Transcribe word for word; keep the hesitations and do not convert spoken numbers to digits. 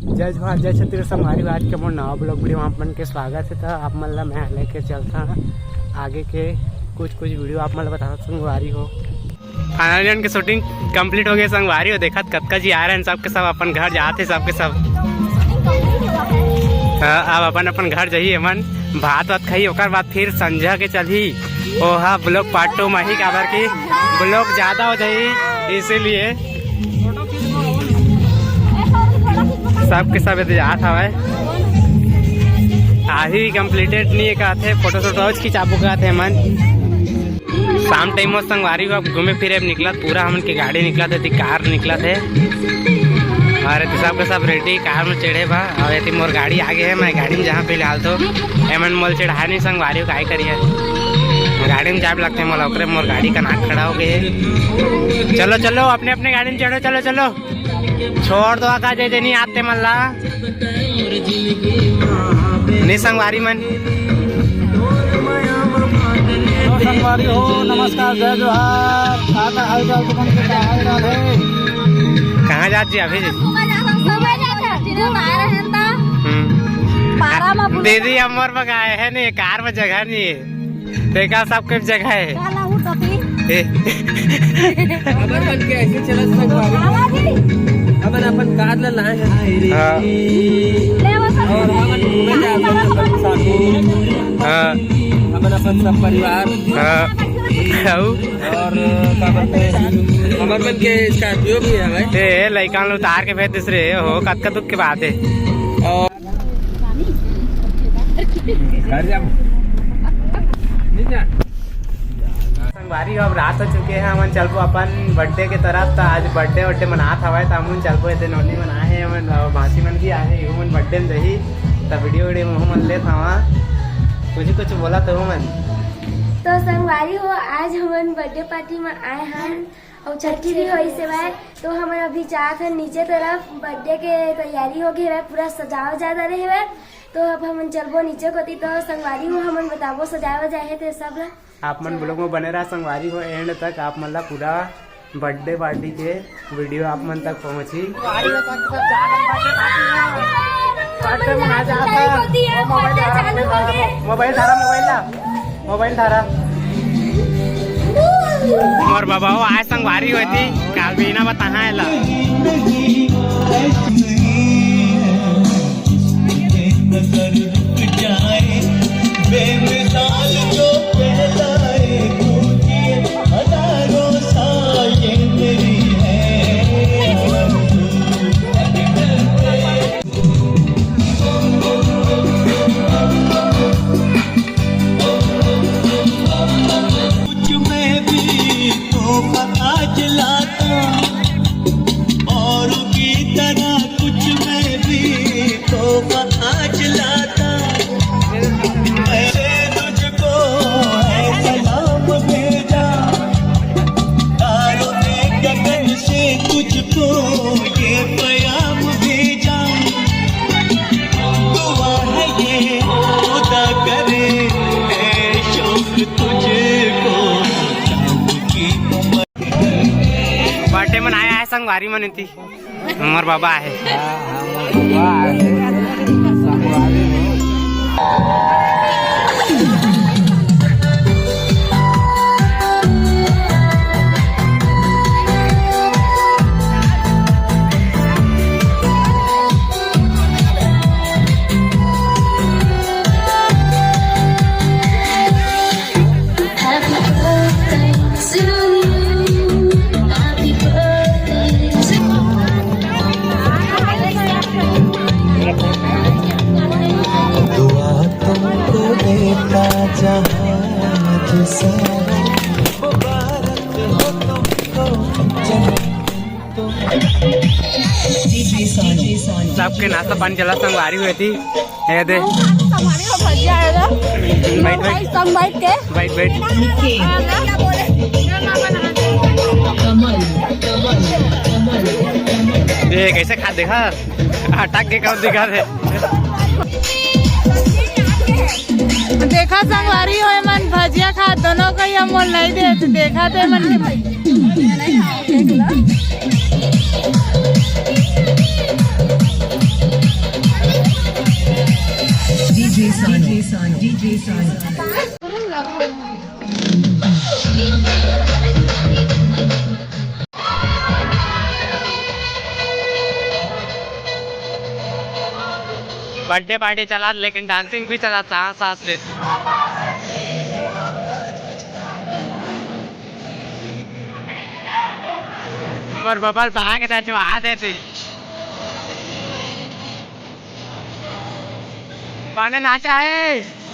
जय जोहार, जय छत्तीसगढ़ संगवारी हो। आज के मोर नवा vlog video में आप मन के स्वागत हे। त आप मन ला मैं लेके चलता आगे के कुछ कुछ video आप मन ला बताता संगवारी हो। Finally के shooting complete हो गए संगवारी हो। देखत कतका जी आ रहे हैं, सबके सब अपन घर जाते, सबके सब। हाँ, अब अपन अपन घर जाही एमन, भात वात खाही, ओकर बाद फिर संझा के चलही। ओहा vlog part two में ही, काबर कि vlog ज्यादा हो जाही, इसीलिए सबके सब एदे जात हवय। आही completed नहीं है कहते, फोटो शोटो आज खिंचाबो कहते एमन। शाम time में संगवारी हो, अब घूमे फिरे अब निकलत, पूरा हमन के गाड़ी निकलत हे, कार निकलत हे। और एती सबके सब ready, कार में चढ़े बा। और एती मोर गाड़ी आगे है, मैं गाड़ी में जहाँ फिलहाल तो एमन मोल चढ़ाए नहीं संगवारी हो, काय करिए, गाड़ी में जाए लगते मोला, ओकरे मोर गाड़ी का नाक खड़ा हो गए। चलो चलो, अपने अपने गाड़ी में चढ़ो, चलो चलो। छोड़ दो का जे जे नहीं आते मन ला। नहीं संगवारी मन। तो संगवारी हो, नमस्कार, जय जोहार। आता हाल चाल तुमन के, का हाल चाल है? कहाँ जात जी अभी जी? हम्म। दीदी, हमर बगाए है नहीं, कार में जगह नहीं है। देखा, सबके जगह है। काला हूँ टोपी। ए। हमर मन के ऐसे चलत संगवारी। आवाज ही। हमन अपन कार ला लाए हैं। हाँ। ले वो सब। और हमन घूमे जाए अपन, अपन साथी। हाँ। हमन अपन सब परिवार। हाँ। अउ? और का बोलते हैं, हमर मन के Scorpio भी है भाई। ए, लइका ल उतार के भेज दूसरे हो, कतका दुख के बात है। और घर जाबो। नहीं जा। संगवारी हो, अब रात हो चुके हैं, हमन चलबो अपन birthday के तरफ। तो आज birthday वर्डे मनात हवय, तो हमन चलबो, एदे नोनी मन आए हैं, हमन, अ, भांसी मन भी आए हैं, इहू मन birthday में जही। तो video video में हमन लेत हवा, कुछ कुछ बोला तो हमन। तो संगवारी हो, आज हमन birthday party में आए हन। अउ छट्ठी भी होइस हेवय, तो हमन अभी जात हन नीचे तरफ। Birthday के तैयारी हो गे हेवय, पूरा सजाव ज्यादा रहे हेवय, तो अब हमन चलबो नीचे कोती। तो संगवारी हो, हमन बताबो सजाए वजाए हे ते सब ला। आप मन vlog में बने रहा संगवारी हो, end तक आप मन ला पूरा birthday party के video आप मन तक पहुंची। Birthday मनाए जात हे। मोबाइल धारा, मोबाइल धारा। मोबाइल धारा। मोर बाबा हो, आज संगवारी होती, काल भी ना बताहा एला। नजर रुक जाए, बेमिसाल जो कहलाए, तू जिए हजारों साल, ये मेरी है आरज़ू। कुछ मैं भी तोहफा आज लाता, और की तरह कुछ मैं भी तोहफा आज लाता। मैंने तुझको है सलाम भेजा, तारों ने गगन से तुझको ये पयाम भेजा। दुआ है ये खुदा करे, ऐ शौक तुझको चांद की उम्र। Birthday मनाए आए संगवारी मन एती। हमर बाबा आहे। हाँ, हमर बाबा आहे। संगवारी हो। दुआ तुमको देता जहां, मुझसे मुबारक हो तुमको। सबके नाश्ता पानी चला, संगवारी हो एती। ये दे। बैठ, बैठ। बैठ, बैठ। ये कैसे खा देखा? अटक के कब दिखा दे। देखा संगवारी हो, एमन भजिया खा, दोनों को ही हम मोल नहीं दे, तो देखा थे मन के भाई। Sign, D J Sign. Birthday party चला, लेकिन डांसिंग भी चला साथ साथ से। पर बबल भाग जाते, आ देते। माने नाचा है।